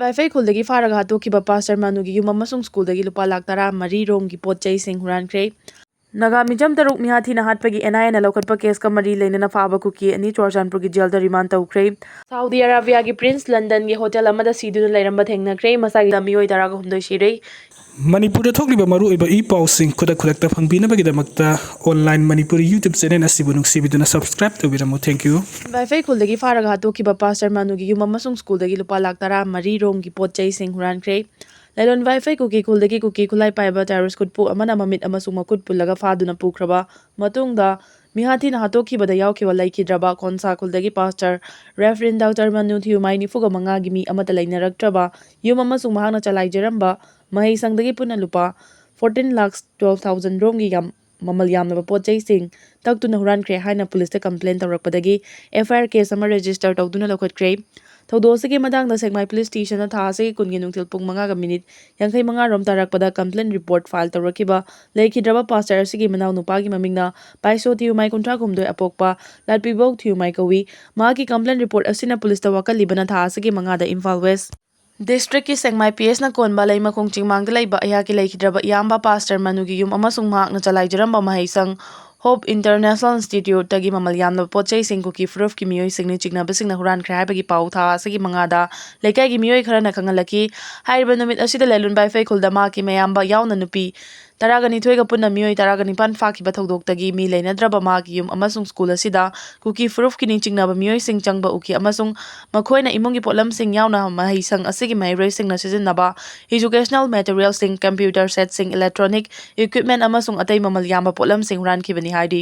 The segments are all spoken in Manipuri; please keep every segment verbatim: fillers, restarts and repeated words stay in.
ꯋꯥꯏꯐꯩ ꯈꯨꯜꯗꯒꯤ ꯐꯥꯔꯒ ꯍꯥꯠꯇꯣꯛꯈꯤꯕ ꯄꯥꯁꯇꯔ ꯃꯥꯅꯨꯒꯤ ꯌꯨꯝ ꯑꯃꯁꯨꯡ ꯁ꯭ꯀꯨꯜꯗꯒꯤ ꯂꯨꯄꯥ ꯂꯥꯈ ꯇꯔꯥ ꯃꯔꯤ ꯔꯣꯝꯒꯤ ꯄꯣꯠ ꯆꯩꯁꯤꯡ ꯍꯨꯔꯥꯟꯈ꯭ꯔꯦ꯫ ꯅꯥꯒꯥ ꯃꯤꯖꯝ ꯇꯔꯨꯛ ꯃꯤꯍꯥ ꯊꯤꯅ ꯍꯥꯠꯄꯒꯤ ꯑꯦꯟ ꯑꯥꯏ ꯑꯦꯅ ꯂꯧꯈꯠꯄ ꯀꯦꯁꯀ ꯃꯔꯤ ꯂꯩꯅꯅ ꯐꯥꯕ ꯀꯨꯀꯤ ꯑꯅꯤ ꯆꯨꯔꯆꯥꯟꯄꯨꯔꯒꯤ ꯖꯦꯜꯗ ꯔꯤꯃꯥꯟ ꯇꯧꯈ꯭ꯔꯦ꯫ ꯁꯥꯎꯗꯤ ꯑꯔꯥꯕꯤꯌꯥꯒꯤ ꯄ꯭ꯔꯤꯟꯁ ꯂꯟꯗꯟꯒꯤ ꯍꯣꯇꯦꯜ ꯑꯃꯗ ꯁꯤꯗꯨꯅ ꯂꯩꯔꯝꯕ ꯊꯦꯡꯅꯈ꯭ꯔꯦ꯫ ꯃꯁꯥꯒꯤꯗ ꯃꯤꯑꯣꯏ ꯇꯔꯥꯒ ꯍꯨꯝꯗꯣꯏ ꯁꯤꯔꯦ꯫ ꯃꯅꯤꯄꯨꯔꯗ ꯊꯣꯛꯂꯤꯕ ꯃꯔꯨꯑꯣꯏꯕ ꯏ ꯄꯥꯎꯁꯤꯡ ꯈꯨꯗꯛ ꯈꯨꯗꯛꯇ ꯐꯪꯕꯤꯅꯕꯒꯤꯗꯃꯛꯇ online Manipuri YouTube channel ꯑꯁꯤꯕꯨ ꯅꯨꯡꯁꯤꯕꯤꯗꯨꯅ subscribe ꯇꯧꯕꯤꯔꯝꯃꯨ꯫ Thank you. ꯋꯥꯏꯐꯩ ꯈꯨꯜꯗꯒꯤ ꯐꯥꯔꯒ ꯍꯥꯠꯇꯣꯛꯈꯤꯕ ꯄꯥꯁꯇꯔ ꯃꯥꯅꯨꯒꯤ ꯌꯨꯝ ꯑꯃꯁꯨꯡ ꯁ꯭ꯀꯨꯜꯗꯒꯤ ꯂꯨꯄꯥ ꯂꯥꯈ ꯇꯔꯥ ꯃꯔꯤ ꯔꯣꯝꯒꯤ ꯄꯣꯠ ꯆꯩꯁꯤꯡ ꯍꯨꯔꯥꯟꯈ꯭ꯔꯦ꯫ ꯂꯥꯏꯂꯣꯟ ꯋꯥꯏꯐꯩ ꯀꯨꯀꯤ ꯈꯨꯜꯗꯒꯤ ꯀꯨꯀꯤ ꯈꯨꯠꯂꯥꯏ ꯄꯥꯏꯕ terrorist ꯈꯨꯠꯄꯨ ꯑꯃꯅ ꯃꯃꯤꯠ ꯑꯃꯁꯨꯡ ꯃꯈꯨꯠ ꯄꯨꯜꯂꯒ ꯐꯥꯗꯨꯅ ꯄꯨꯈ꯭ꯔꯕ ꯃꯇꯨꯡꯗ, ꯃꯤꯍꯥ ꯊꯤꯅ ꯍꯥꯠꯇꯣꯛꯈꯤꯕꯗ ꯌꯥꯎꯈꯤꯕ ꯂꯩꯈꯤꯗ꯭ꯔꯕ ꯈꯣꯟꯁꯥ ꯈꯨꯜꯗꯒꯤ ꯄꯥꯁꯇꯔ Reverend Doctor ꯃꯅꯨ ꯊꯤꯌꯨꯃꯥꯏ ꯅꯤꯐꯨꯒ ꯃꯉꯥꯒꯤ ꯃꯤ ꯑꯃꯠꯇ ꯂꯩꯅꯔꯛꯇ꯭ꯔꯕ ꯌꯨꯝ ꯑꯃꯁꯨꯡ ꯃꯍꯥꯛꯅ ꯆꯂꯥꯏꯖꯔꯝꯕ ꯃꯍꯩꯁꯪꯗꯒꯤ ꯄꯨꯟꯅ ꯂꯨꯄꯥ fourteen lakhs twelve thousand ꯔꯣꯝꯒꯤ ꯌꯥꯝ, ꯃꯃꯜ ꯌꯥꯝꯂꯕ ꯄꯣꯠ ꯆꯩꯁꯤꯡ ꯇꯛꯇꯨꯅ ꯍꯨꯔꯥꯟꯈ꯭ꯔꯦ ꯍꯥꯏꯅ ꯄꯨꯂꯤꯁꯇ complain ꯇꯧꯔꯛꯄꯗꯒꯤ F I R case ꯑꯃ register ꯇꯧꯗꯨꯅ ꯂꯧꯈꯠꯈ꯭ꯔꯦ꯫ ꯊꯧꯗꯣꯛ ꯑꯁꯤꯒꯤ ꯃꯇꯥꯡꯗ ꯁꯦꯛꯃꯥꯏ ꯄꯨꯂꯤꯁ ꯁ꯭ꯇꯦꯁꯟꯗ ꯊꯥ ꯑꯁꯤꯒꯤ ꯀꯨꯟꯒꯤ ꯅꯨꯡꯊꯤꯜ ꯄꯨꯡ ꯃꯉꯥꯒ ꯃꯤꯅꯤꯠ ꯌꯥꯡꯈꯩ ꯃꯉꯥ ꯔꯣꯝ ꯇꯥꯔꯛꯄꯗ complaint report file ꯇꯧꯔꯛꯈꯤꯕ ꯂꯩꯈꯤꯗ꯭ꯔꯕ ꯄꯥꯁꯇꯔ ꯑꯁꯤꯒꯤ ꯃꯅꯥꯎ ꯅꯨꯄꯥꯒꯤ ꯃꯃꯤꯡꯅ ꯄꯥꯏꯁꯣ ꯊꯤꯌꯨꯃꯥꯏ ꯀꯨꯟꯊ꯭ꯔꯥ ꯍꯨꯝꯗꯣꯏ ꯑꯄꯣꯛꯄ ꯂꯥꯠꯄꯤꯕꯧ ꯊꯤꯌꯨꯃꯥꯏ ꯀꯧꯏ꯫ ꯃꯍꯥꯛꯀꯤ complaint report ꯑꯁꯤꯅ ꯄꯨꯂꯤꯁꯇ ꯋꯥꯀꯠꯂꯤꯕꯅ ꯊꯥ ꯑꯁꯤꯒꯤ ꯃꯉꯥꯗ ꯏꯝꯐꯥꯜ ꯋꯦꯁ district ꯀꯤ ꯁꯦꯛꯃꯥꯏ P S ꯅ ꯀꯣꯟꯕ ꯂꯩꯃꯈꯣꯡ ꯆꯤꯡꯃꯥꯡꯗ ꯂꯩꯕ ꯑꯩꯍꯥꯛꯀꯤ ꯂꯩꯈꯤꯗ꯭ꯔꯕ ꯏꯌꯥꯝꯕ ꯄꯥꯁꯇꯔ ꯃꯅꯨꯒꯤ ꯌꯨꯝ ꯑꯃꯁꯨꯡ ꯃꯍꯥꯛꯅ ꯆꯂꯥꯏꯖꯔꯝꯕ ꯃꯍꯩꯁꯪ Hope International Institute ꯇꯒꯤ ꯃꯃꯜ ꯌꯥꯝꯂꯕ ꯄꯣꯠ ꯆꯩꯁꯤꯡ ꯀꯨꯀꯤ ꯐꯨꯔꯨꯞꯀꯤ ꯃꯤꯑꯣꯏꯁꯤꯡꯅ ꯆꯤꯡꯅꯕꯁꯤꯡꯅ ꯍꯨꯔꯥꯟꯈ꯭ꯔꯦ ꯍꯥꯏꯕꯒꯤ ꯄꯥꯎ ꯊꯥ ꯑꯁꯤꯒꯤ ꯃꯉꯥꯗ ꯂꯩꯀꯥꯏꯒꯤ ꯃꯤꯑꯣꯏ ꯈꯔꯅ ꯈꯪꯍꯜꯂꯛꯈꯤ꯫ ꯍꯥꯏꯔꯤꯕ ꯅꯨꯃꯤꯠ ꯑꯁꯤꯗ ꯂꯦꯂꯨꯟ ꯕꯥꯏꯐꯩ ꯈꯨꯜꯗ ꯃꯍꯥꯛꯀꯤ ꯃꯌꯥꯝꯕ ꯌꯥꯎꯅ ꯅꯨꯄꯤ ꯇꯔꯥꯒ ꯅꯤꯊꯣꯏꯒ ꯄꯨꯟꯅ ꯃꯤꯑꯣꯏ ꯇꯔꯥꯒ ꯅꯤꯄꯥꯟ ꯐꯥꯈꯤꯕ ꯊꯧꯗꯣꯛꯇꯒꯤ ꯃꯤ ꯂꯩꯅꯗ꯭ꯔꯕ ꯃꯍꯥꯛꯀꯤ ꯌꯨꯝ ꯑꯃꯁꯨꯡ ꯁ꯭ꯀꯨꯜ ꯑꯁꯤꯗ ꯀꯨꯀꯤ ꯐꯨꯔꯨꯞꯀꯤ ꯅꯤꯡꯆꯤꯡꯅꯕ ꯃꯤꯑꯣꯏꯁꯤꯡ ꯆꯪꯕ ꯎꯈꯤ ꯑꯃꯁꯨꯡ ꯃꯈꯣꯏꯅ ꯏꯃꯨꯡꯒꯤ ꯄꯣꯠꯂꯝꯁꯤꯡ ꯌꯥꯎꯅ ꯃꯍꯩꯁꯪ ꯑꯁꯤꯒꯤ ꯃꯍꯩꯔꯣꯏꯁꯤꯡꯅ ꯁꯤꯖꯤꯟꯅꯕ educational material ꯁꯤꯡ, computer set ꯁꯤꯡ, electronic equipment ꯑꯃꯁꯨꯡ ꯑꯇꯩ ꯃꯃꯜ ꯌꯥꯝꯕ ꯄꯣꯠꯂꯝꯁꯤꯡ ꯍꯨꯔꯥꯟꯈꯤꯕꯅꯤ ꯍꯥꯏꯔꯤ꯫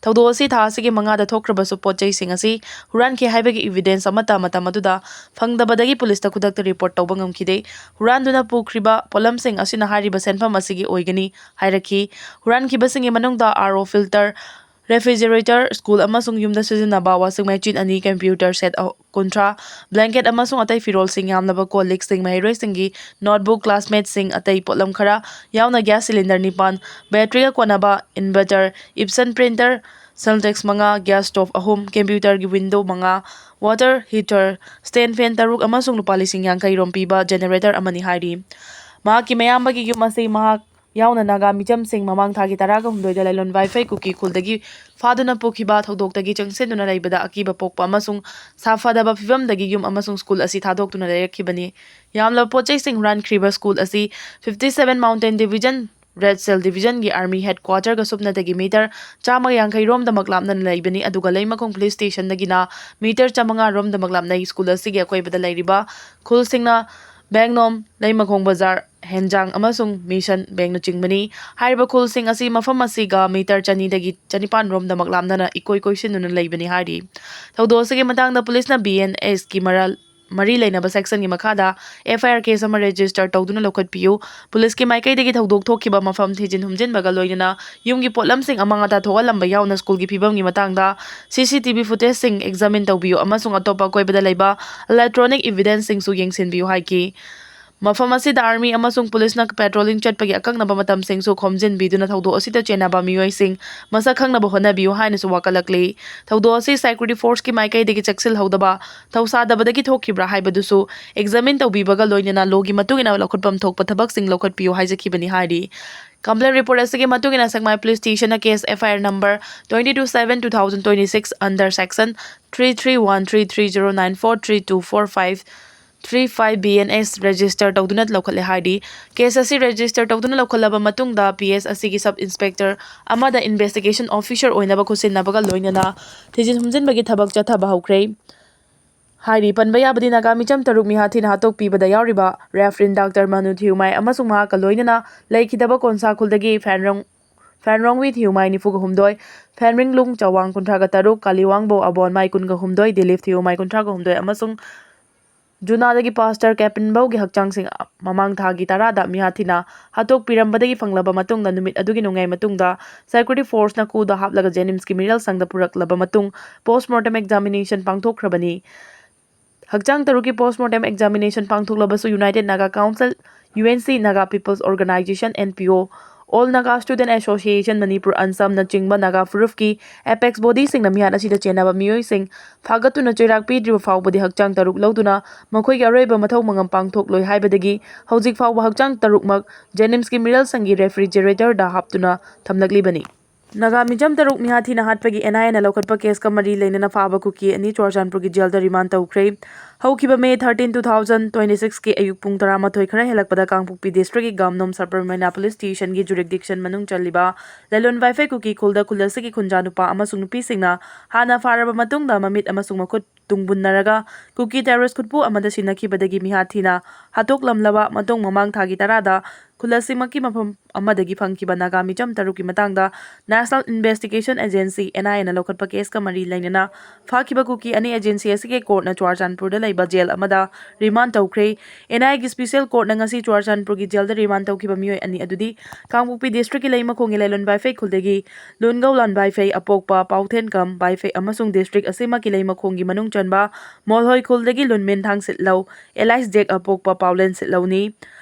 ꯊꯧꯗꯣꯛ ꯑꯁꯤ ꯊꯥ ꯑꯁꯤꯒꯤ ꯃꯉꯥꯗ ꯊꯣꯛꯈ꯭ꯔꯕꯁꯨ ꯄꯣꯠ ꯆꯩꯁꯤꯡ ꯑꯁꯤ ꯍꯨꯔꯥꯟꯈꯤ ꯍꯥꯏꯕꯒꯤ evidence ꯑꯃꯠꯇ ꯃꯇꯝ ꯑꯗꯨꯗ ꯐꯪꯗꯕꯗꯒꯤ ꯄꯨꯂꯤꯁꯇ ꯈꯨꯗꯛꯇ report ꯇꯧꯕ ꯉꯝꯈꯤꯗꯦ꯫ ꯍꯨꯔꯥꯟꯗꯨꯅ ꯄꯨꯈ꯭ꯔꯤꯕ ꯄꯣꯠꯂꯝꯁꯤꯡ ꯑꯁꯤꯅ ꯍꯥꯏꯔꯤꯕ ꯁꯦꯟꯐꯝ ꯑꯁꯤꯒꯤ ꯑꯣꯏꯒꯅꯤ ꯍꯥꯏꯔꯛꯈꯤ꯫ ꯍꯨꯔꯥꯟꯈꯤꯕꯁꯤꯡꯒꯤ ꯃꯅꯨꯡꯗ R O filter, refrigerator, school ꯑꯃꯁꯨꯡ ꯌꯨꯝꯗ ꯁꯤꯖꯤꯟꯅꯕ washing machine ꯑꯅꯤ, computer set ꯑ-, ꯀꯨꯟꯊ꯭ꯔꯥ, blanket ꯑꯃꯁꯨꯡ ꯑꯇꯩ ꯐꯤꯔꯣꯜꯁꯤꯡ ꯌꯥꯝꯂꯕ ꯀꯣꯜ ꯂꯤꯛꯁꯤꯡ, ꯃꯍꯩꯔꯣꯏꯁꯤꯡꯒꯤ notebook, classmate ꯁꯤꯡ, ꯑꯇꯩ ꯄꯣꯠꯂꯝ ꯈꯔ ꯌꯥꯎꯅ gas cylinder ꯅꯤꯄꯥꯟ, battery ꯒ ꯀꯣꯟꯅꯕ inverter, Epson printer, Sintex ꯃꯉꯥ, gas stove ꯑꯍꯨꯝ, computerꯒꯤ window ꯃꯉꯥ, water heater, stand fan ꯇꯔꯨꯛ ꯑꯃꯁꯨꯡ ꯂꯨꯄꯥ ꯂꯤꯁꯤꯡ ꯌꯥꯡꯈꯩ ꯔꯣꯝ ꯄꯤꯕ generator ꯑꯃꯅꯤ ꯍꯥꯏꯔꯤ꯫ ꯃꯍꯥꯛꯀꯤ ꯃꯌꯥꯝꯕꯒꯤ ꯌꯨꯝ ꯑꯁꯤ ꯃꯍꯥꯛ ꯌꯥꯎꯅ ꯅꯥꯒꯥ ꯃꯤꯆꯝꯁꯤꯡ ꯃꯃꯥꯡ ꯊꯥꯒꯤ ꯇꯔꯥꯒ ꯍꯨꯝꯗꯣꯏꯗ ꯂꯥꯏꯂꯣꯟ ꯋꯥꯏꯐꯩ ꯀꯨꯀꯤ ꯈꯨꯜꯗꯒꯤ ꯐꯥꯗꯨꯅ ꯄꯨꯈꯤꯕ ꯊꯧꯗꯣꯛꯇꯒꯤ ꯆꯪꯁꯤꯟꯗꯨꯅ ꯂꯩꯕꯗ ꯑꯀꯤꯕ ꯄꯣꯛꯄ ꯑꯃꯁꯨꯡ ꯁꯥꯐꯗꯕ ꯐꯤꯕꯝꯗꯒꯤ ꯌꯨꯝ ꯑꯃꯁꯨꯡ ꯁ꯭ꯀꯨꯜ ꯑꯁꯤ ꯊꯥꯗꯣꯛꯇꯨꯅ ꯂꯩꯔꯛꯈꯤꯕꯅꯤ꯫ ꯌꯥꯝꯂꯕ ꯄꯣꯠ ꯆꯩꯁꯤꯡ ꯍꯨꯔꯥꯟꯈ꯭ꯔꯤꯕ ꯁ꯭ꯀꯨꯜ ꯑꯁꯤ fifty seven Mountain Division, Red Cell Divisionꯒꯤ Army headquarterꯒ ꯁꯨꯞꯅꯇꯒꯤ meter ꯆꯥꯝꯃꯒ ꯌꯥꯡꯈꯩ ꯔꯣꯝꯗꯃꯛ ꯂꯥꯞꯅ ꯂꯩꯕꯅꯤ, ꯑꯗꯨꯒ ꯂꯩꯃꯈꯣꯡ police stationꯗꯒꯤꯅ meter ꯆꯥꯝꯃꯉꯥ ꯔꯣꯝꯗꯃꯛ ꯂꯥꯞꯅꯩ꯫ ꯁ꯭ꯀꯨꯜ ꯑꯁꯤꯒꯤ ꯑꯀꯣꯏꯕꯗ ꯂꯩꯔꯤꯕ ꯈꯨꯜꯁꯤꯡꯅ ꯕꯦꯡꯅꯣꯝ, ꯂꯩꯃꯈꯣꯡ ꯕꯖꯥꯔ, ꯍꯦꯟꯖꯥꯡ ꯑꯃꯁꯨꯡ ꯃꯤꯁꯟ ꯕꯦꯡꯅꯆꯤꯡꯕꯅꯤ꯫ ꯍꯥꯏꯔꯤꯕ ꯈꯨꯜꯁꯤꯡ ꯑꯁꯤ ꯃꯐꯝ ꯑꯁꯤꯒ meter ꯆꯅꯤꯗꯒꯤ ꯆꯅꯤꯄꯥꯟ ꯔꯣꯝꯗꯃꯛ ꯂꯥꯞꯅꯅ ꯏꯀꯣꯏ ꯀꯣꯏꯁꯤꯟꯗꯨꯅ ꯂꯩꯕꯅꯤ ꯍꯥꯏꯔꯤ꯫ ꯊꯧꯗꯣꯛ ꯑꯁꯤꯒꯤ ꯃꯇꯥꯡꯗ ꯄꯨꯂꯤꯁꯅ BNSꯀꯤ ꯃꯔꯥꯜ ꯃꯔꯤ ꯂꯩꯅꯕ sectionꯒꯤ ꯃꯈꯥꯗ FIR case ꯑꯃ register ꯇꯧꯗꯨꯅ ꯂꯧꯈꯠꯄꯤꯌꯨ꯫ ꯄꯨꯂꯤꯁꯀꯤ ꯃꯥꯏꯀꯩꯗꯒꯤ ꯊꯧꯗꯣꯛ ꯊꯣꯛꯈꯤꯕ ꯃꯐꯝ ꯊꯤꯖꯤꯟ ꯍꯨꯝꯖꯤꯟꯕꯒ ꯂꯣꯏꯅꯅ ꯌꯨꯝꯒꯤ ꯄꯣꯠꯂꯝꯁꯤꯡ ꯑꯃꯥꯡ ꯑꯇꯥ ꯊꯣꯛꯍꯜꯂꯝꯕ ꯌꯥꯎꯅ ꯁ꯭ꯀꯨꯜꯒꯤ ꯐꯤꯕꯝꯒꯤ ꯃꯇꯥꯡꯗ CCTV footageꯁꯤꯡ examine ꯇꯧꯕꯤꯌꯨ ꯑꯃꯁꯨꯡ ꯑꯇꯣꯞꯄ ꯑꯀꯣꯏꯕꯗ ꯂꯩꯕ electronic evidenceꯁꯤꯡꯁꯨ ꯌꯦꯡꯁꯤꯟꯕꯤꯌꯨ ꯍꯥꯏꯈꯤ꯫ ꯃꯐꯝ ꯑꯁꯤꯗ Army ꯑꯃꯁꯨꯡ ꯄꯨꯂꯤꯁꯅ patrolling ꯆꯠꯄꯒꯤ ꯑꯀꯛꯅꯕ ꯃꯇꯝꯁꯤꯡꯁꯨ ꯈꯣꯝꯖꯤꯟꯕꯤꯗꯨꯅ ꯊꯧꯗꯣꯛ ꯑꯁꯤꯗ ꯆꯦꯟꯅꯕ ꯃꯤꯑꯣꯏꯁꯤꯡ ꯃꯁꯛ ꯈꯪꯅꯕ ꯍꯣꯠꯅꯕꯤꯌꯨ ꯍꯥꯏꯅꯁꯨ ꯋꯥꯀꯠꯂꯛꯂꯤ꯫ ꯊꯧꯗꯣꯛ ꯑꯁꯤ security forceꯀꯤ ꯃꯥꯏꯀꯩꯗꯒꯤ ꯆꯦꯛꯁꯤꯜꯍꯧꯗꯕ, ꯊꯧꯁꯥꯗꯕꯗꯒꯤ ꯊꯣꯛꯈꯤꯕ꯭ꯔꯥ ꯍꯥꯏꯕꯗꯨꯁꯨ examine ꯇꯧꯕꯤꯕꯒ ꯂꯣꯏꯅꯅ lawꯒꯤ ꯃꯇꯨꯡ ꯏꯟꯅ ꯂꯧꯈꯠꯐꯝ ꯊꯣꯛꯄ ꯊꯕꯛꯁꯤꯡ ꯂꯧꯈꯠꯄꯤꯌꯨ ꯍꯥꯏꯖꯈꯤꯕꯅꯤ ꯍꯥꯏꯔꯤ꯫ Complaint report ꯑꯁꯤꯒꯤ ꯃꯇꯨꯡ ꯏꯟꯅ ꯁꯦꯛꯃꯥꯏ police stationꯅ case FIR number twenty two seven two thousand twenty six under section three three one three three zero nine four three two four five three five BNS register ꯇꯧꯗꯨꯅ ꯂꯧꯈꯠꯂꯦ ꯍꯥꯏꯔꯤ꯫ Case ꯑꯁꯤ register ꯇꯧꯗꯨꯅ ꯂꯧꯈꯠꯂꯕ ꯃꯇꯨꯡꯗ PS ꯑꯁꯤꯒꯤ sub inspector ꯑꯃꯗ investigation officer ꯑꯣꯏꯅꯕ ꯈꯨꯠꯁꯤꯟꯅꯕꯒ ꯂꯣꯏꯅꯅ ꯊꯤꯖꯤꯟ ꯍꯨꯝꯖꯤꯟꯕꯒꯤ ꯊꯕꯛ ꯆꯠꯊꯕ ꯍꯧꯈ꯭ꯔꯦ꯫ ꯍꯥꯏꯔꯤ꯫ ꯄꯟꯕ ꯌꯥꯕꯗꯤ ꯅꯥꯒꯥ ꯃꯤꯆꯝ ꯇꯔꯨꯛ ꯃꯤꯍꯥ ꯊꯤꯅ ꯍꯥꯠꯇꯣꯛꯄꯤꯕꯗ ꯌꯥꯎꯔꯤꯕ Reverend Doctor ꯃꯅꯨ ꯊꯤꯌꯨꯃꯥꯏ ꯑꯃꯁꯨꯡ ꯃꯍꯥꯛꯀ ꯂꯣꯏꯅꯅ ꯂꯩꯈꯤꯗꯕ ꯀꯣꯟꯁꯥ ꯈꯨꯜꯗꯒꯤ ꯐꯦꯟꯔꯣꯡ-, ꯐꯦꯟꯔꯣꯡꯋꯤ ꯊꯤꯌꯨꯃꯥꯏ ꯅꯤꯐꯨꯒ ꯍꯨꯝꯗꯣꯏ, ꯐꯦꯟꯔꯤꯡꯂꯨꯡ ꯆꯋꯥꯡ ꯀꯨꯟꯊ꯭ꯔꯥꯒ ꯇꯔꯨꯛ, ꯀꯥꯂꯤꯋꯥꯡꯕꯧ ꯑꯕꯣꯟꯃꯥꯏ ꯀꯨꯟꯒ ꯍꯨꯝꯗꯣꯏ, ꯗꯤꯂꯤꯞ ꯊꯤꯌꯨꯃꯥꯏ ꯀꯨꯟꯊ꯭ꯔꯥꯒ ꯍꯨꯝꯗꯣꯏ ꯑꯃꯁꯨꯡ ꯖꯨꯅꯥꯗꯒꯤ Pastor ꯀꯦꯄꯤꯟꯕꯧꯒꯤ ꯍꯛꯆꯥꯡꯁꯤꯡ ꯃꯃꯥꯡ ꯊꯥꯒꯤ ꯇꯔꯥꯗ ꯃꯤꯍꯥ ꯊꯤꯅ ꯍꯥꯠꯇꯣꯛꯄꯤꯔꯝꯕꯗꯒꯤ ꯐꯪꯂꯕ ꯃꯇꯨꯡꯗ ꯅꯨꯃꯤꯠ ꯑꯗꯨꯒꯤ ꯅꯣꯡꯌꯥꯏ ꯃꯇꯨꯡꯗ security forceꯅ ꯈꯨꯗ ꯍꯥꯞꯂꯒ JNIMSꯀꯤ ꯃꯤꯔꯦꯜ ꯁꯪꯗ ꯄꯨꯔꯛꯂꯕ ꯃꯇꯨꯡ post mortem examination ꯄꯥꯡꯊꯣꯛꯈ꯭ꯔꯕꯅꯤ꯫ ꯍꯛꯆꯥꯡ ꯇꯔꯨꯛꯀꯤ post mortem examination ꯄꯥꯡꯊꯣꯛꯂꯕꯁꯨ United Naga Council, UNC, Naga People's Organization, NPO, All Naga Student Association Manipur, ANSAM, ꯅꯆꯤꯡꯕ ꯅꯥꯒꯥ ꯐꯨꯔꯨꯞꯀꯤ ꯑꯦꯄꯦꯛꯁ ꯕꯣꯗꯤꯁꯤꯡꯅ ꯃꯤꯍꯥꯠ ꯑꯁꯤꯗ ꯆꯦꯟꯅꯕ ꯃꯤꯑꯣꯏꯁꯤꯡ ꯐꯥꯒꯠꯇꯨꯅ ꯆꯩꯔꯥꯛ ꯄꯤꯗ꯭ꯔꯤꯕ ꯐꯥꯎꯕꯗꯤ ꯍꯛꯆꯥꯡ ꯇꯔꯨꯛ ꯂꯧꯗꯨꯅ ꯃꯈꯣꯏꯒꯤ ꯑꯔꯣꯏꯕ ꯃꯊꯧ ꯃꯉꯝ ꯄꯥꯡꯊꯣꯛꯂꯣꯏ ꯍꯥꯏꯕꯗꯒꯤ ꯍꯧꯖꯤꯛ ꯐꯥꯎꯕ ꯍꯛꯆꯥꯡ ꯇꯔꯨꯛꯃꯛ JNIMSꯀꯤ ꯃꯤꯔꯦꯜꯁꯪꯒꯤ ꯔꯦꯐ꯭ꯔꯤꯖꯔꯦꯇꯔꯗ ꯍꯥꯞꯇꯨꯅ ꯊꯝꯂꯛꯂꯤꯕꯅꯤ꯫ ꯅꯥꯒꯥ ꯃꯤꯆꯝ ꯇꯔꯨꯛ ꯃꯤꯍꯥꯠ ꯊꯤꯅ ꯍꯥꯠꯄꯒꯤ NIAꯅ ꯂꯧꯈꯠꯄ ꯀꯦꯁꯀ ꯃꯔꯤ ꯂꯩꯅꯅ ꯐꯥꯕ ꯀꯨꯀꯤ ꯑꯅꯤ ꯆꯨꯔꯆꯥꯟꯄꯨꯔꯒꯤ ꯖꯦꯜꯗ ꯔꯤꯃꯥꯟ ꯇꯧꯈ꯭ꯔꯦ꯫ ꯍꯧꯈꯤꯕ May thirteen, two thousand twenty sixꯀꯤ ꯑꯌꯨꯛ ꯄꯨꯡ ꯇꯔꯥꯃꯥꯊꯣꯏ ꯈꯔ ꯍꯦꯜꯂꯛꯄꯗ ꯀꯥꯡꯄꯣꯛꯄꯤ ꯗꯤꯁꯇ꯭ꯔꯤꯛꯀꯤ ꯒꯥꯝꯅꯣꯝ ꯁꯕꯔꯃꯩꯅꯥ ꯄꯨꯂꯤꯁ ꯁ꯭ꯇꯦꯁꯟꯒꯤ ꯖꯨꯔꯤꯛꯗꯤꯛꯁꯟ ꯃꯅꯨꯡ ꯆꯜꯂꯤꯕ ꯂꯂꯣꯟ ꯕꯥꯏꯐꯩ ꯀꯨꯀꯤ ꯈꯨꯜꯗ ꯈꯨꯜ ꯑꯁꯤꯒꯤ ꯈꯨꯟꯖꯥ ꯅꯨꯄꯥ ꯑꯃꯁꯨꯡ ꯅꯨꯄꯤꯁꯤꯡꯅ ꯍꯥꯟꯅ ꯐꯥꯔꯕ ꯃꯇꯨꯡꯗ ꯃꯃꯤꯠ ꯑꯃꯁꯨꯡ ꯃꯈꯨꯠ ꯇꯨꯡꯕꯨꯟꯅꯔꯒ ꯀꯨꯀꯤ ꯇꯦꯔꯣꯔꯤꯁ ꯈꯨꯠꯄꯨ ꯑꯃꯗ ꯁꯤꯟꯅꯈꯤꯕꯗꯒꯤ ꯃꯤꯍꯥꯠ ꯊꯤꯅ ꯍꯥꯠꯇꯣꯛꯂꯝꯂꯕ ꯃꯇꯨꯡ ꯃꯃꯥꯡ ꯊꯥꯒꯤ ꯇꯔꯥꯗ ꯈꯨꯜ ꯑꯁꯤꯃꯛꯀꯤ ꯃꯐꯝ ꯑꯃꯗꯒꯤ ꯐꯪꯈꯤꯕ ꯅꯥꯒꯥ ꯃꯤꯆꯝ ꯇꯔꯨꯛꯀꯤ ꯃꯇꯥꯡꯗ National Investigation Agency, NIAꯅ ꯂꯧꯈꯠꯄ ꯀꯦꯁꯀ ꯃꯔꯤ ꯂꯩꯅꯅ ꯐꯥꯈꯤꯕ ꯀꯨꯀꯤ ꯑꯅꯤ ꯑꯦꯖꯦꯟꯁꯤ ꯑꯁꯤꯒꯤ ꯀꯣꯔꯠꯅ ꯆꯨꯔꯆꯥꯟꯄꯨꯔꯗ ꯂꯩꯕ ꯖꯦꯜ ꯑꯃꯗ ꯔꯤꯃꯥꯟ ꯇꯧꯈ꯭ꯔꯦ꯫ NIAꯒꯤ ꯁ꯭ꯄꯤꯁꯦꯜ ꯀꯣꯔꯠꯅ ꯉꯁꯤ ꯆꯨꯔꯆꯥꯟꯄꯨꯔꯒꯤ ꯖꯦꯜꯗ ꯔꯤꯃꯥꯟ ꯇꯧꯈꯤꯕ ꯃꯤꯑꯣꯏ ꯑꯅꯤ ꯑꯗꯨꯗꯤ ꯀꯥꯡꯄꯣꯛꯄꯤ ꯗꯤꯁꯇ꯭ꯔꯤꯛꯀꯤ ꯂꯩꯃꯈꯣꯡꯒꯤ ꯂꯩꯂꯣꯟ ꯕꯥꯏꯐꯩ ꯈꯨꯜꯗꯒꯤ ꯂꯨꯟꯒꯧ ꯂꯥꯟ ꯕꯥꯏꯐꯩ, ꯑꯄꯣꯛꯄ ꯄꯥꯎꯊꯦꯟꯀꯝ ꯕꯥꯏꯐꯩ ꯑꯃꯁꯨꯡ ꯗꯤꯁꯇ꯭ꯔꯤꯛ ꯑꯁꯤꯃꯛꯀꯤ ꯂꯩꯃꯈꯣꯡꯒꯤ ꯃꯅꯨꯡ ꯆꯟꯕ ꯃꯣꯜꯍꯣꯏ ꯈꯨꯜꯗꯒꯤ ꯂꯨꯟꯃꯦꯟ ꯊꯥꯡꯁꯤꯠꯂꯧ, ꯑꯦꯂꯥꯏꯁ ꯖꯦꯛ, ꯑꯄꯣꯛꯄ ꯄꯥꯎꯂꯦꯟ ꯁꯤꯠꯂꯧꯅꯤ꯫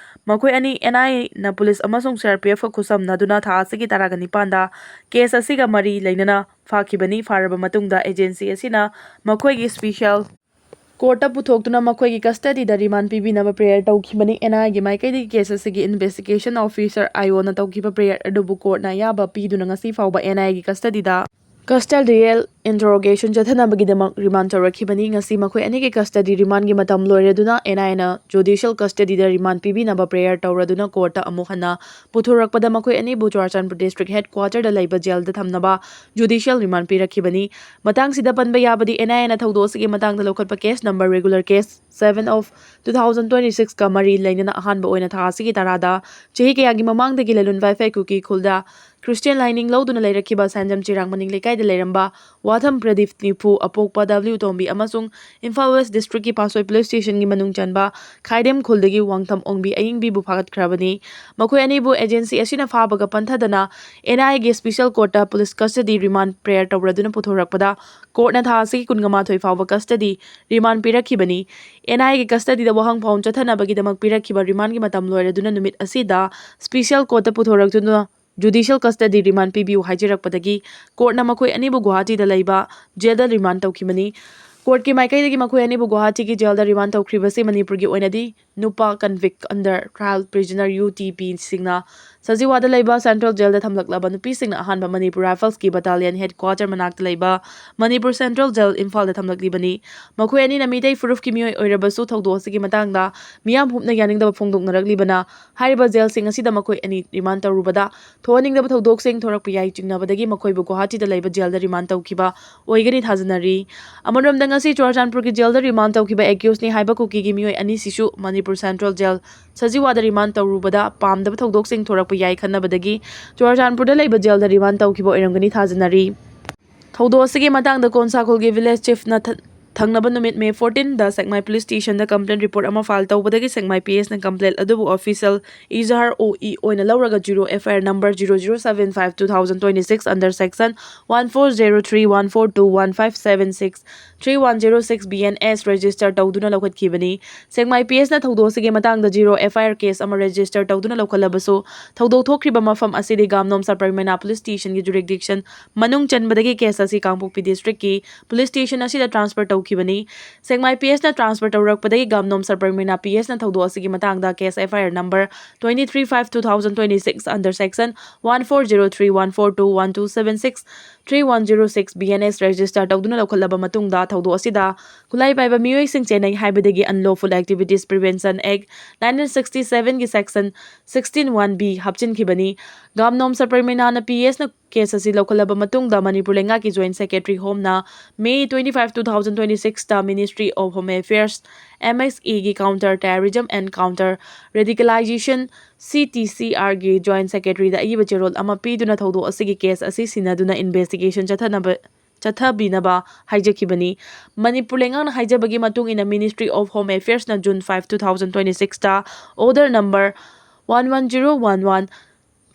ꯃꯈꯣꯏ ꯑꯅꯤ NIAꯅ ꯄꯨꯂꯤꯁ ꯑꯃꯁꯨꯡ CRPFꯀ ꯈꯨꯠꯁꯝꯅꯗꯨꯅ ꯊꯥ ꯑꯁꯤꯒꯤ ꯇꯔꯥꯒ ꯅꯤꯄꯥꯟꯗ ꯀꯦꯁ ꯑꯁꯤꯒ ꯃꯔꯤ ꯂꯩꯅꯅ ꯐꯥꯈꯤꯕꯅꯤ꯫ ꯐꯥꯔꯕ ꯃꯇꯨꯡꯗ ꯑꯦꯖꯦꯟꯁꯤ ꯑꯁꯤꯅ ꯃꯈꯣꯏꯒꯤ ꯁ꯭ꯄꯤꯁꯦꯜ ꯀꯣꯔꯠꯇ ꯄꯨꯊꯣꯛꯇꯨꯅ ꯃꯈꯣꯏꯒꯤ ꯀꯁꯇꯗꯤꯗ ꯔꯤꯃꯥꯟ ꯄꯤꯕꯤꯅꯕ ꯄ꯭ꯔꯦꯌꯔ ꯇꯧꯈꯤꯕꯅꯤ꯫ NIAꯒꯤ ꯃꯥꯏꯀꯩꯗꯒꯤ ꯀꯦꯁ ꯑꯁꯤꯒꯤ ꯏꯟꯚꯦꯁꯇꯤꯒꯦꯁꯟ ꯑꯣꯐꯤꯁꯔ IOꯅ ꯇꯧꯈꯤꯕ ꯄ꯭ꯔꯦꯌꯔ ꯑꯗꯨꯕꯨ ꯀꯣꯔꯠꯅ ꯑꯌꯥꯕ ꯄꯤꯗꯨꯅ ꯉꯁꯤ ꯐꯥꯎꯕ NIAꯒꯤ ꯀꯁꯇꯗꯤꯗ custodial interrogation ꯆꯠꯊꯅꯕꯒꯤꯗꯃꯛ ꯔꯤꯃꯥꯟ ꯇꯧꯔꯛꯈꯤꯕꯅꯤ꯫ ꯉꯁꯤ ꯃꯈꯣꯏ ꯑꯅꯤꯒꯤ ꯀꯁꯇꯗꯤ ꯔꯤꯃꯥꯟꯒꯤ ꯃꯇꯝ ꯂꯣꯏꯔꯗꯨꯅ NIAꯅ ꯖꯨꯗꯤꯁꯤꯌꯦꯜ ꯀꯁꯇꯗꯤꯗ ꯔꯤꯃꯥꯟ ꯄꯤꯕꯤꯅꯕ ꯄ꯭ꯔꯦꯌꯔ ꯇꯧꯔꯗꯨꯅ ꯀꯣꯔꯠꯇ ꯑꯃꯨꯛ ꯍꯟꯅ ꯄꯨꯊꯣꯔꯛꯄꯗ ꯃꯈꯣꯏ ꯑꯅꯤꯕꯨ ꯆꯨꯔꯆꯥꯟꯄꯨꯔ ꯗꯤꯁꯇ꯭ꯔꯤꯛ ꯍꯦꯗꯀ꯭ꯋꯥꯇꯔꯗ ꯂꯩꯕ ꯖꯦꯜꯗ ꯊꯝꯅꯕ ꯖꯨꯗꯤꯁꯤꯌꯦꯜ ꯔꯤꯃꯥꯟ ꯄꯤꯔꯛꯈꯤꯕꯅꯤ꯫ ꯃꯇꯥꯡꯁꯤꯗ ꯄꯟꯕ ꯌꯥꯕꯗꯤ NIAꯅ ꯊꯧꯗꯣꯛ ꯑꯁꯤꯒꯤ ꯃꯇꯥꯡꯗ ꯂꯧꯈꯠꯄ case number regular case seven of two thousand twenty sixꯀ ꯃꯔꯤ ꯂꯩꯅꯅ ꯑꯍꯥꯟꯕ ꯑꯣꯏꯅ ꯊꯥ ꯑꯁꯤꯒꯤ ꯇꯔꯥꯗ ꯆꯍꯤ ꯀꯌꯥꯒꯤ ꯃꯃꯥꯡꯗꯒꯤ ꯂꯂꯨꯟ ꯕꯥꯏꯐꯩ ꯀꯨꯀꯤ ꯈꯨꯜꯗ ꯈ꯭ꯔꯤꯁꯇꯤꯌꯥꯟ ꯂꯥꯏꯅꯤꯡ ꯂꯧꯗꯨꯅ ꯂꯩꯔꯛꯈꯤꯕ ꯁꯦꯟꯖꯝ ꯆꯤꯔꯥꯡ ꯃꯅꯤꯡ ꯂꯩꯀꯥꯏꯗ ꯂꯩꯔꯝꯕ ꯄꯥꯊꯝ ꯄ꯭ꯔꯗꯤꯞ ꯅꯤꯐꯨ, ꯑꯄꯣꯛꯄ ꯗꯕ꯭ꯂꯤꯎ ꯇꯣꯝꯕꯤ ꯑꯃꯁꯨꯡ ꯏꯝꯐꯥꯜ ꯋꯦꯁ ꯗꯤꯁꯇ꯭ꯔꯤꯛꯀꯤ ꯄꯥꯠꯁꯣꯏ ꯄꯨꯂꯤꯁ ꯁ꯭ꯇꯦꯁꯟꯒꯤ ꯃꯅꯨꯡ ꯆꯟꯕ ꯈꯥꯏꯗꯦꯝ ꯈꯨꯜꯗꯒꯤ ꯋꯥꯡꯊꯝ ꯑꯣꯡꯕꯤ ꯑꯌꯤꯡꯕꯤꯕꯨ ꯐꯥꯒꯠꯈ꯭ꯔꯕꯅꯤ꯫ ꯃꯈꯣꯏ ꯑꯅꯤꯕꯨ ꯑꯦꯖꯦꯟꯁꯤ ꯑꯁꯤꯅ ꯐꯥꯕꯒ ꯄꯟꯊꯗꯅ ꯑꯦꯟ ꯑꯥꯏ ꯑꯦꯒꯤ ꯁ꯭ꯄꯤꯁꯦꯜ ꯀꯣꯔꯠꯇ ꯄꯨꯂꯤꯁ ꯀꯁꯇꯗꯤ ꯔꯤꯃꯥꯟ ꯄ꯭ꯔꯦꯌꯔ ꯇꯧꯔꯗꯨꯅ ꯄꯨꯊꯣꯔꯛꯄꯗ ꯀꯣꯔꯠꯅ ꯊꯥ ꯑꯁꯤꯒꯤ ꯀꯨꯟꯃꯥꯊꯣꯏ ꯐꯥꯎꯕ ꯀꯁꯇꯗꯤ ꯔꯤꯃꯥꯟ ꯄꯤꯔꯛꯈꯤꯕꯅꯤ꯫ ꯑꯦꯟ ꯑꯥꯏ ꯑꯦꯒꯤ ꯀꯁꯇꯗꯤꯗ ꯋꯥꯍꯪ ꯐꯥꯎꯟ ꯆꯠꯊꯅꯕꯒꯤꯗꯃꯛ ꯄꯤꯔꯛꯈꯤꯕ ꯔꯤꯃꯥꯟꯒꯤ ꯃꯇꯝ ꯂꯣꯏꯔꯗꯨꯅ ꯅꯨꯃꯤꯠ ꯑꯁꯤꯗ ꯁ꯭ꯄꯤꯁꯦꯜ ꯀꯣꯔꯠꯇ ꯄꯨꯊꯣꯔꯛꯇꯨꯅ ꯖꯨꯗꯤꯁꯤꯌꯦꯜ ꯀꯁꯇꯗꯤ ꯔꯤꯃꯥꯟ ꯄꯤꯕꯤꯌꯨ ꯍꯥꯏꯖꯔꯛꯄꯗꯒꯤ ꯀꯣꯔꯠꯅ ꯃꯈꯣꯏ ꯑꯅꯤꯕꯨ ꯒꯨꯋꯥꯍꯥꯇꯤꯗ ꯂꯩꯕ ꯖꯦꯜꯗ ꯔꯤꯃꯥꯟ ꯇꯧꯈꯤꯕꯅꯤ꯫ ꯀꯣꯔꯠꯀꯤ ꯃꯥꯏꯀꯩꯗꯒꯤ ꯃꯈꯣꯏ ꯑꯅꯤꯕꯨ ꯒꯨꯋꯥꯍꯥꯇꯤꯒꯤ ꯖꯦꯜꯗ ꯔꯤꯃꯥꯟ ꯇꯧꯈ꯭ꯔꯤꯕꯁꯤ ꯃꯅꯤꯄꯨꯔꯒꯤ ꯑꯣꯏꯅꯗꯤ ꯅꯨꯄꯥ ꯀꯟꯚꯤꯛ ꯑꯟꯗꯔ ꯇ꯭ꯔꯥꯏꯜ ꯄ꯭ꯔꯤꯖꯅꯔ ꯌꯨ ꯇꯤ ꯄꯤꯁꯤꯡꯅ ꯁꯖꯤꯋꯥꯗ ꯂꯩꯕ ꯁꯦꯟꯇ꯭ꯔꯦꯜ ꯖꯦꯜꯗ ꯊꯝꯂꯛꯂꯕ ꯅꯨꯄꯤꯁꯤꯡꯅ ꯑꯍꯥꯟꯕ ꯃꯅꯤꯄꯨꯔ ꯔꯥꯏꯐꯜꯁꯀꯤ ꯕꯇꯥꯂꯤꯌꯟ ꯍꯦꯗꯀ꯭ꯋꯥꯇꯔ ꯃꯅꯥꯛꯇ ꯂꯩꯕ ꯃꯅꯤꯄꯨꯔ ꯁꯦꯟꯇ꯭ꯔꯦꯜ ꯖꯦꯜ ꯏꯝꯐꯥꯜꯗ ꯊꯝꯂꯛꯂꯤꯕꯅꯤ꯫ ꯃꯈꯣꯏ ꯑꯅꯤꯅ ꯃꯤꯇꯩ ꯐꯨꯔꯨꯞꯀꯤ ꯃꯤꯑꯣꯏ ꯑꯣꯏꯔꯕꯁꯨ ꯊꯧꯗꯣꯛ ꯑꯁꯤꯒꯤ ꯃꯇꯥꯡꯗ ꯃꯤꯌꯥꯝ ꯍꯨꯞꯅ ꯌꯥꯅꯤꯡꯗꯕ ꯐꯣꯡꯗꯣꯛꯅꯔꯛꯂꯤꯕꯅ ꯍꯥꯏꯔꯤꯕ ꯖꯦꯜꯁꯤꯡ ꯑꯁꯤꯗ ꯃꯈꯣꯏ ꯑꯅꯤ ꯔꯤꯃꯥꯟ ꯇꯧꯔꯨꯕꯗ ꯊꯣꯛꯍꯟꯅꯤꯡꯗꯕ ꯊꯧꯗꯣꯛꯁꯤꯡ ꯊꯣꯔꯛꯄ ꯌꯥꯏ ꯆꯤꯡꯅꯕꯗꯒꯤ ꯃꯈꯣꯏꯕꯨ ꯒꯨꯋꯥꯍꯥꯇꯤꯗ ꯂꯩꯕ ꯖꯦꯜꯗ ꯔꯤꯃꯥꯟ ꯇꯧꯈꯤꯕ ꯑꯣꯏꯒꯅꯤ ꯊꯥꯖꯅꯔꯤ꯫ ꯑꯃꯔꯣꯝꯗ ꯉꯁꯤ ꯆꯨꯔꯆꯥꯟꯄꯨꯔꯒꯤ ꯖꯦꯜꯗ ꯔꯤꯃꯥꯟ ꯇꯧꯈꯤꯕ ꯑꯦꯀ꯭ꯌꯨꯁꯅꯤ ꯍꯥꯏꯕ ꯀꯨꯀꯤꯒꯤ ꯃꯤꯑꯣꯏ ꯑꯅꯤꯁꯤꯁꯨ ꯃꯅꯤꯄꯨꯔ ꯁꯦꯟꯇ꯭ꯔꯦꯜ ꯖꯦꯜ ꯁꯖꯤꯋꯥꯗ ꯔꯤꯃꯥꯟ ꯇꯧꯔꯨꯕꯗ ꯄꯥꯝꯗꯕ ꯊꯧꯗꯣꯛꯁꯤꯡ ꯊꯣꯔꯛꯄ ꯌꯥꯏ ꯈꯟꯅꯕꯗꯒꯤ ꯆꯨꯔꯆꯥꯟꯄꯨꯔꯗ ꯂꯩꯕ ꯖꯦꯜꯗ ꯔꯤꯃꯥꯟ ꯇꯧꯈꯤꯕ ꯑꯣꯏꯔꯝꯒꯅꯤ ꯊꯥꯖꯅꯔꯤ꯫ ꯊꯧꯗꯣꯛ ꯑꯁꯤꯒꯤ ꯃꯇꯥꯡꯗ ꯀꯣꯟꯁꯥꯈꯣꯜꯒꯤ ꯚꯤꯂꯦꯖ ꯆꯤꯐꯅ ꯊ-, ꯊꯪꯅꯕ ꯅꯨꯃꯤꯠ ꯃꯦ fourteenꯗ ꯁꯦꯛꯃꯥꯏ ꯄꯨꯂꯤꯁ ꯁ꯭ꯇꯦꯁꯟꯗ ꯀꯝꯄ꯭ꯂꯦꯟ ꯔꯤꯄꯣꯔꯠ ꯑꯃ ꯐꯥꯏꯜ ꯇꯧꯕꯗꯒꯤ ꯁꯦꯛꯃꯥꯏ ꯄꯤ ꯑꯦꯁꯅ ꯀꯝꯄ꯭ꯂꯦꯟ ꯑꯗꯨꯕꯨ ꯑꯣꯐꯤꯁꯤꯌꯦꯜ ꯏꯖꯍꯥꯔ ꯑꯣ ꯏ ꯑꯣꯏꯅ ꯂꯧꯔꯒ zero F I R number zero zero seven five two thousand twenty six under section one four zero three one four two one five seven six three one zero six B N S register ꯇꯧꯗꯨꯅ ꯂꯧꯈꯠꯈꯤꯕꯅꯤ꯫ ꯁꯦꯛꯃꯥꯏ ꯄꯤ ꯑꯦꯁꯅ ꯊꯧꯗꯣꯛ ꯑꯁꯤꯒꯤ ꯃꯇꯥꯡꯗ zero F I R case ꯑꯃ ꯔꯦꯖꯤꯁꯇꯔ ꯇꯧꯗꯨꯅ ꯂꯧꯈꯠꯂꯕꯁꯨ ꯊꯧꯗꯣꯛ ꯊꯣꯛꯈ꯭ꯔꯤꯕ ꯃꯐꯝ ꯑꯁꯤꯗꯤ ꯒꯥꯝꯅꯣꯝ ꯁꯕ ꯄꯔꯒꯅꯥ ꯄꯨꯂꯤꯁ ꯁ꯭ꯇꯦꯁꯟꯒꯤ ꯖꯨꯔꯤꯁꯗꯤꯛꯁꯟ ꯃꯅꯨꯡ ꯆꯟꯕꯗꯒꯤ ꯀꯦꯁ ꯑꯁꯤ ꯀꯥꯡꯄꯣꯛꯄꯤ ꯗꯤꯁꯇ꯭ꯔꯤꯛꯀꯤ ꯄꯨꯂꯤꯁ ꯁ꯭ꯇꯦꯁꯟ ꯑꯁꯤꯗ ꯇ꯭ꯔꯥꯟꯁꯐꯔ ꯇꯧꯈꯤꯕꯅꯤ꯫ ꯁꯦꯛꯃꯥꯏ ꯄꯤ ꯑꯦꯁꯅ ꯇ꯭ꯔꯥꯟꯁꯐꯔ ꯇꯧꯔꯛꯄꯗꯒꯤ ꯒꯥꯝꯅꯣꯝ ꯁꯕ ꯄꯔꯒꯅꯥ ꯄꯤ ꯑꯦꯁꯅ ꯊꯧꯗꯣꯛ ꯑꯁꯤꯒꯤ ꯃꯇꯥꯡꯗ case F I R number twenty three five two thousand twenty six under section one four zero three one four two one two seven six three one zero six B N S register ꯇꯧꯗꯨꯅ ꯂꯧꯈꯠꯂꯕ ꯃꯇꯨꯡꯗ ꯊꯧꯗꯣꯛ ꯑꯁꯤꯗ ꯈꯨꯠꯂꯥꯏ ꯄꯥꯏꯕ ꯃꯤꯑꯣꯏꯁꯤꯡ ꯆꯦꯟꯅꯩ ꯍꯥꯏꯕꯗꯒꯤ Unlawful Activities Prevention Act nineteen sixty sevenꯒꯤ section sixteen one B ꯍꯥꯞꯆꯤꯟꯈꯤꯕꯅꯤ꯫ ꯒꯥꯝꯅꯣꯝ ꯁꯕ ꯄꯔꯒꯅꯥꯅ ꯄꯤ ꯑꯦꯁꯅ ꯀꯦꯁ ꯑꯁꯤ ꯂꯧꯈꯠꯂꯕ ꯃꯇꯨꯡꯗ ꯃꯅꯤꯄꯨꯔ ꯂꯩꯉꯥꯛꯀꯤ Joint Secretary Homeꯅ May twenty five two thousand twenty sixꯇ Ministry of Home Affairs, M X Aꯒꯤ Counter Terrorism and Counter Radicalization, C T C Rꯒꯤ Joint Secretaryꯗ ꯑꯏꯕ ꯆꯦꯔꯣꯜ ꯑꯃ ꯄꯤꯗꯨꯅ ꯊꯧꯗꯣꯛ ꯑꯁꯤꯒꯤ ꯀꯦꯁ ꯑꯁꯤ ꯁꯤꯟꯅꯗꯨꯅ ꯏꯟꯚꯦꯁꯇꯤꯒꯦꯁꯟ ꯆꯠꯊꯅꯕ, ꯆꯠꯊꯕꯤꯅꯕ ꯍꯥꯏꯖꯈꯤꯕꯅꯤ꯫ ꯃꯅꯤꯄꯨꯔ ꯂꯩꯉꯥꯛꯅ ꯍꯥꯏꯖꯕꯒꯤ ꯃꯇꯨꯡ ꯏꯟꯅ, Ministry of Home Affairsꯅ June five, two thousand twenty sixꯇ order number one one zero one one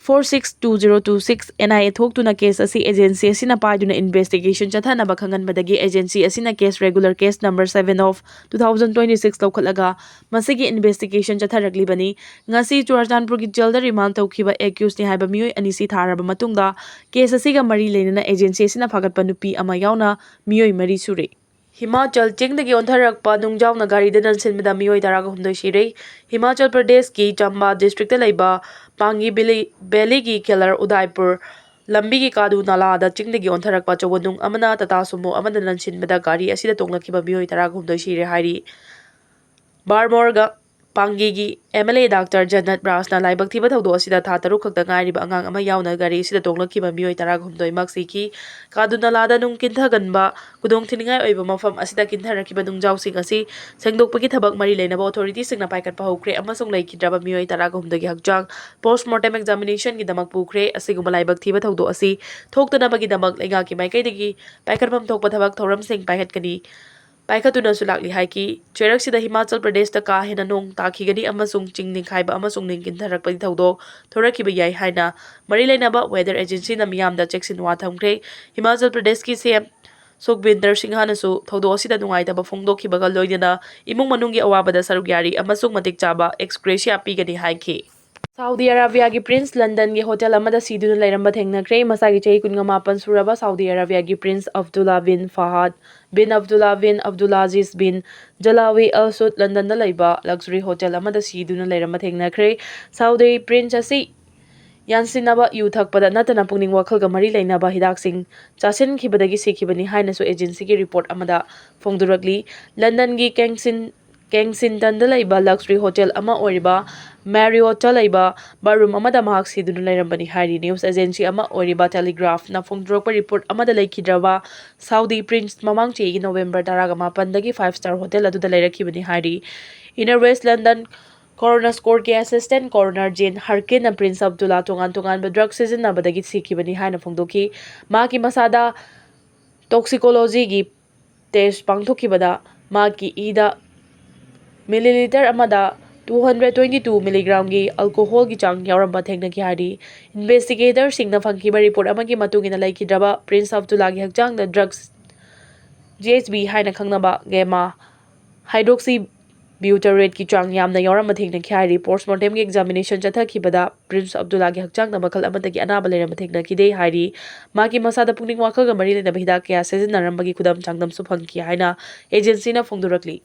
four six two zero two six, N I A ꯊꯣꯛꯇꯨꯅ case ꯑꯁꯤ agency ꯑꯁꯤꯅ ꯄꯥꯏꯗꯨꯅ investigation ꯆꯠꯊꯅꯕ ꯈꯪꯍꯟꯕꯗꯒꯤ agency ꯑꯁꯤꯅ case regular case number seven of two thousand twenty six ꯂꯧꯈꯠꯂꯒ ꯃꯁꯤꯒꯤ investigation ꯆꯠꯊꯔꯛꯂꯤꯕꯅꯤ꯫ ꯉꯁꯤ ꯆꯨꯔꯥꯆꯥꯟꯄꯨꯔꯒꯤ jailꯗ remand ꯇꯧꯈꯤꯕ accusedꯅꯤ ꯍꯥꯏꯕ ꯃꯤꯑꯣꯏ ꯑꯅꯤꯁꯤ ꯊꯥꯔꯕ ꯃꯇꯨꯡꯗ, case ꯑꯁꯤꯒ ꯃꯔꯤ ꯂꯩꯅꯅ agency ꯑꯁꯤꯅ ꯐꯥꯒꯠꯄ ꯅꯨꯄꯤ ꯑꯃ ꯌꯥꯎꯅ ꯃꯤꯑꯣꯏ ꯃꯔꯤ ꯁꯨꯔꯦ꯫ ꯍꯤꯃꯥꯆꯜ ꯆꯤꯡꯗꯒꯤ ꯑꯣꯟꯊꯔꯛꯄ ꯅꯨꯡꯖꯥꯎꯅ ꯒꯥꯔꯤꯗ ꯅꯟꯁꯤꯟꯕꯗ ꯃꯤꯑꯣꯏ ꯇꯔꯥꯒ ꯍꯨꯝꯗꯣꯏ ꯁꯤꯔꯦ꯫ ꯍꯤꯃꯥꯆꯜ ꯄ꯭ꯔꯗꯦꯁꯀꯤ ꯆꯝꯕꯥ districtꯇ ꯂꯩꯕ ꯄꯥꯡꯒꯤ valley, valleyꯒꯤ ꯀꯦꯂꯔ ꯎꯗꯥꯏꯄꯨꯔ ꯂꯝꯕꯤꯒꯤ ꯀꯥꯗꯨ ꯅꯥꯂꯥꯗ ꯆꯤꯡꯗꯒꯤ ꯑꯣꯟꯊꯔꯛꯄ ꯑꯆꯧꯕ ꯅꯨꯡ ꯑꯃꯅ ꯇꯥꯇꯥ ꯁꯨꯃꯣ ꯑꯃꯗ ꯅꯟꯁꯤꯟꯕꯗ ꯒꯥꯔꯤ ꯑꯁꯤꯗ ꯇꯣꯡꯂꯛꯈꯤꯕ ꯃꯤꯑꯣꯏ ꯇꯔꯥꯒ ꯍꯨꯝꯗꯣꯏ ꯁꯤꯔꯦ ꯍꯥꯏꯔꯤ꯫ ꯕꯥꯔꯃꯣꯔꯒ ꯄꯥꯡꯒꯤꯒꯤ M L A Doctor ꯖꯟꯅꯠ ꯔꯥꯖꯅ ꯂꯥꯏꯕꯛ ꯊꯤꯕ ꯊꯧꯗꯣꯛ ꯑꯁꯤꯗ ꯊꯥ ꯇꯔꯨꯛ ꯈꯛꯇ ꯉꯥꯏꯔꯤꯕ ꯑꯉꯥꯡ ꯑꯃ ꯌꯥꯎꯅ ꯒꯥꯔꯤ ꯑꯁꯤꯗ ꯇꯣꯡꯂꯛꯈꯤꯕ ꯃꯤꯑꯣꯏ ꯇꯔꯥꯒ ꯍꯨꯝꯗꯣꯏꯃꯛ ꯁꯤꯈꯤ꯫ ꯀꯥꯗꯨ ꯅꯥꯂꯥꯗ ꯅꯨꯡ ꯀꯤꯟꯊꯒꯟꯕ ꯈꯨꯗꯣꯡꯊꯤꯅꯤꯡꯉꯥꯏ ꯑꯣꯏꯕ ꯃꯐꯝ ꯑꯁꯤꯗ ꯀꯤꯟꯊꯔꯛꯈꯤꯕ ꯅꯨꯡꯖꯥꯎꯁꯤꯡ ꯑꯁꯤ ꯁꯦꯡꯗꯣꯛꯄꯒꯤ ꯊꯕꯛ ꯃꯔꯤ ꯂꯩꯅꯕ authorityꯁꯤꯡꯅ ꯄꯥꯏꯈꯠꯄ ꯍꯧꯈ꯭ꯔꯦ ꯑꯃꯁꯨꯡ ꯂꯩꯈꯤꯗ꯭ꯔꯕ ꯃꯤꯑꯣꯏ ꯇꯔꯥꯒ ꯍꯨꯝꯗꯣꯏꯒꯤ ꯍꯛꯆꯥꯡ postmortem examinationꯒꯤꯗꯃꯛ ꯄꯨꯈ꯭ꯔꯦ꯫ ꯑꯁꯤꯒꯨꯝꯕ ꯂꯥꯏꯕꯛ ꯊꯤꯕ ꯊꯧꯗꯣꯛ ꯑꯁꯤ ꯊꯣꯛꯇꯅꯕꯒꯤꯗꯃꯛ ꯂꯩꯉꯥꯛꯀꯤ ꯃꯥꯏꯀꯩꯗꯒꯤ ꯄꯥꯏꯈꯠꯐꯝ ꯊꯣꯛꯄ ꯊꯕꯛ ꯊꯧꯔꯝꯁꯤꯡ ꯄꯥꯏꯈꯠꯀꯅꯤ꯫ ꯄꯥꯏꯈꯠꯇꯨꯅꯁꯨ ꯂꯥꯛꯂꯤ ꯍꯥꯏꯈꯤ꯫ ꯆꯩꯔꯛꯁꯤꯗ ꯍꯤꯃꯥꯆꯜ ꯄ꯭ꯔꯗꯦꯁꯇ ꯀꯥ ꯍꯦꯟꯅ ꯅꯣꯡ ꯇꯥꯈꯤꯒꯅꯤ ꯑꯃꯁꯨꯡ ꯆꯤꯡ ꯅꯤꯡꯈꯥꯏꯕ ꯑꯃꯁꯨꯡ ꯅꯤꯡ ꯀꯤꯟꯊꯔꯛꯄꯒꯤ ꯊꯧꯗꯣꯛ ꯊꯣꯔꯛꯈꯤꯕ ꯌꯥꯏ ꯍꯥꯏꯅ ꯃꯔꯤ ꯂꯩꯅꯕ weather agencyꯅ ꯃꯤꯌꯥꯝꯗ ꯆꯦꯛꯁꯤꯟꯋꯥ ꯊꯝꯈ꯭ꯔꯦ꯫ ꯍꯤꯃꯥꯆꯜ ꯄ꯭ꯔꯗꯦꯁꯀꯤ C M ꯁꯨꯈꯕꯤꯟꯗꯔ ꯁꯤꯡꯍꯅꯁꯨ ꯊꯧꯗꯣꯛ ꯑꯁꯤꯗ ꯅꯨꯡꯉꯥꯏꯇꯕ ꯐꯣꯡꯗꯣꯛꯈꯤꯕꯒ ꯂꯣꯏꯅꯅ ꯏꯃꯨꯡ ꯃꯅꯨꯡꯒꯤ ꯑꯋꯥꯕꯗ ꯁꯔꯨꯛ ꯌꯥꯔꯤ ꯑꯃꯁꯨꯡ ꯃꯇꯤꯛ ꯆꯥꯕ ex gratia ꯄꯤꯒꯅꯤ ꯍꯥꯏꯈꯤ꯫ ꯁꯥꯎꯗꯤ ꯑꯔꯥꯕꯤꯌꯥꯒꯤ ꯄ꯭ꯔꯤꯟꯁ ꯂꯟꯗꯟꯒꯤ ꯍꯣꯇꯦꯜ ꯑꯃꯗ ꯁꯤꯗꯨꯅ ꯂꯩꯔꯝꯕ ꯊꯦꯡꯅꯈ꯭ꯔꯦ꯫ ꯃꯁꯥꯒꯤ ꯆꯍꯤ ꯀꯨꯟꯃꯥꯄꯟ ꯁꯨꯔꯕ ꯁꯥꯎꯗꯤ ꯑꯔꯥꯕꯤꯌꯥꯒꯤ ꯄ꯭ꯔꯤꯟꯁ ꯑꯕꯗꯨꯜꯂꯥ ꯕꯤꯟ ꯐꯍꯗ ꯕꯤꯟ ꯑꯕꯗꯨꯜꯂꯥ ꯕꯤꯟ ꯑꯕꯗꯨꯜꯂꯥꯖꯤꯖ ꯕꯤꯟ ꯖꯂꯥꯋꯤ ꯑꯜ ꯁꯨꯗ ꯂꯟꯗꯟꯗ ꯂꯩꯕ luxury ꯍꯣꯇꯦꯜ ꯑꯃꯗ ꯁꯤꯗꯨꯅ ꯂꯩꯔꯝꯕ ꯊꯦꯡꯅꯈ꯭ꯔꯦ꯫ ꯁꯥꯎꯗꯤ ꯄ꯭ꯔꯤꯟꯁ ꯑꯁꯤ ꯌꯥꯟꯁꯤꯟꯅꯕ ꯌꯨ ꯊꯛꯄꯗ ꯅꯠꯇꯅ ꯄꯨꯛꯅꯤꯡ ꯋꯥꯈꯜꯒ ꯃꯔꯤ ꯂꯩꯅꯕ ꯍꯤꯗꯥꯛꯁꯤꯡ ꯆꯥꯁꯤꯟꯈꯤꯕꯗꯒꯤ ꯁꯤꯈꯤꯕꯅꯤ ꯍꯥꯏꯅꯁꯨ agencyꯒꯤ report ꯑꯃꯗ ꯐꯣꯡꯗꯣꯔꯛꯂꯤ꯫ ꯂꯟꯗꯟꯒꯤ ꯀꯦꯡꯁꯤꯟ ꯀꯦꯡꯁꯤꯟꯇꯟꯗ ꯂꯩꯕ luxury ꯍꯣꯇꯦꯜ ꯑꯃ ꯑꯣꯏꯔꯤꯕ Marriottꯇ ꯂꯩꯕ ꯕꯥꯠꯔꯨꯝ ꯑꯃꯗ ꯃꯍꯥꯛ ꯁꯤꯗꯨꯅ ꯂꯩꯔꯝꯕꯅꯤ ꯍꯥꯏꯔꯤ꯫ News agency ꯑꯃ ꯑꯣꯏꯔꯤꯕ Telegraphꯅ ꯐꯣꯡꯗꯣꯔꯛꯄ report ꯑꯃꯗ ꯂꯩꯈꯤꯗ꯭ꯔꯕ ꯁꯥꯎꯗꯤ ꯄ꯭ꯔꯤꯟꯁ ꯃꯃꯥꯡ ꯆꯍꯤꯒꯤ November ꯇꯔꯥꯒ ꯃꯥꯄꯟꯗꯒꯤ five star ꯍꯣꯇꯦꯜ ꯑꯗꯨꯗ ꯂꯩꯔꯛꯈꯤꯕꯅꯤ ꯍꯥꯏꯔꯤ꯫ Inner West London Coroner's Courtꯀꯤ Assistant Coroner Jane Harkinꯅ ꯄ꯭ꯔꯤꯟꯁ ꯑꯕꯗꯨꯜꯂꯥ ꯇꯣꯉꯥꯟ ꯇꯣꯉꯥꯟꯕ drug ꯁꯤꯖꯤꯟꯅꯕꯗꯒꯤ ꯁꯤꯈꯤꯕꯅꯤ ꯍꯥꯏꯅ ꯐꯣꯡꯗꯣꯛꯈꯤ꯫ ꯃꯍꯥꯛꯀꯤ ꯃꯁꯥꯗ ꯇꯣꯛꯁꯤꯀꯣꯂꯣꯖꯤꯒꯤ ꯇꯦꯁ ꯄꯥꯡꯊꯣꯛꯈꯤꯕꯗ ꯃꯍꯥꯛꯀꯤ ꯏꯗ ꯃꯤꯂꯤꯂꯤꯇꯔ ꯑꯃꯗ ꯇꯨ ꯍꯟꯗ꯭ꯔꯦꯠ ꯇ꯭ꯋꯦꯟꯇꯤ ꯇꯨ ꯃꯤꯂꯤꯒ꯭ꯔꯥꯝꯒꯤ ꯑꯜꯀꯣꯍꯣꯜꯒꯤ ꯆꯥꯡ ꯌꯥꯎꯔꯝꯕ ꯊꯦꯡꯅꯈꯤ ꯍꯥꯏꯔꯤ꯫ ꯏꯟꯚꯦꯁꯇꯤꯒꯦꯇꯔꯁꯤꯡꯅ ꯐꯪꯈꯤꯕ ꯔꯤꯄꯣꯔꯠ ꯑꯃꯒꯤ ꯃꯇꯨꯡ ꯏꯟꯅ, ꯂꯩꯈꯤꯗ꯭ꯔꯕ ꯄ꯭ꯔꯤꯟꯁ ꯑꯕꯗꯨꯜꯂꯥꯒꯤ ꯍꯛꯆꯥꯡꯗ ꯗ꯭ꯔꯒꯁ ꯖꯤ ꯑꯦꯆ ꯕꯤ ꯍꯥꯏꯅ ꯈꯪꯅꯕ ꯒꯦꯃꯥ ꯍꯥꯏꯗ꯭ꯔꯣꯛꯁꯤ ꯕ꯭ꯌꯨꯇꯔꯦꯠꯀꯤ ꯆꯥꯡ ꯌꯥꯝꯅ ꯌꯥꯎꯔꯝꯕ ꯊꯦꯡꯅꯈꯤ ꯍꯥꯏꯔꯤ꯫ ꯄꯣꯁꯃꯣꯔꯇꯦꯝꯒꯤ ꯑꯦꯛꯖꯥꯃꯤꯅꯦꯁꯟ ꯆꯠꯊꯈꯤꯕꯗ ꯄ꯭ꯔꯤꯟꯁ ꯑꯕꯗꯨꯜꯂꯥꯒꯤ ꯍꯛꯆꯥꯡꯗ ꯃꯈꯜ ꯑꯃꯠꯇꯒꯤ ꯑꯅꯥꯕ ꯂꯩꯔꯝꯕ ꯊꯦꯡꯅꯈꯤꯗꯦ ꯍꯥꯏꯔꯤ꯫ ꯃꯍꯥꯛꯀꯤ ꯃꯁꯥꯗ ꯄꯨꯛꯅꯤꯡ ꯋꯥꯈꯜꯒ ꯃꯔꯤ ꯂꯩꯅꯕ ꯍꯤꯗꯥꯛ ꯀꯌꯥ ꯁꯤꯖꯤꯟꯅꯔꯝꯕꯒꯤ ꯈꯨꯗꯝ ꯆꯥꯡꯗꯝꯁꯨ ꯐꯪꯈꯤ ꯍꯥꯏꯅ ꯑꯦꯖꯦꯟꯁꯤꯅ ꯐꯣꯡꯗꯣꯔꯛꯂꯤ꯫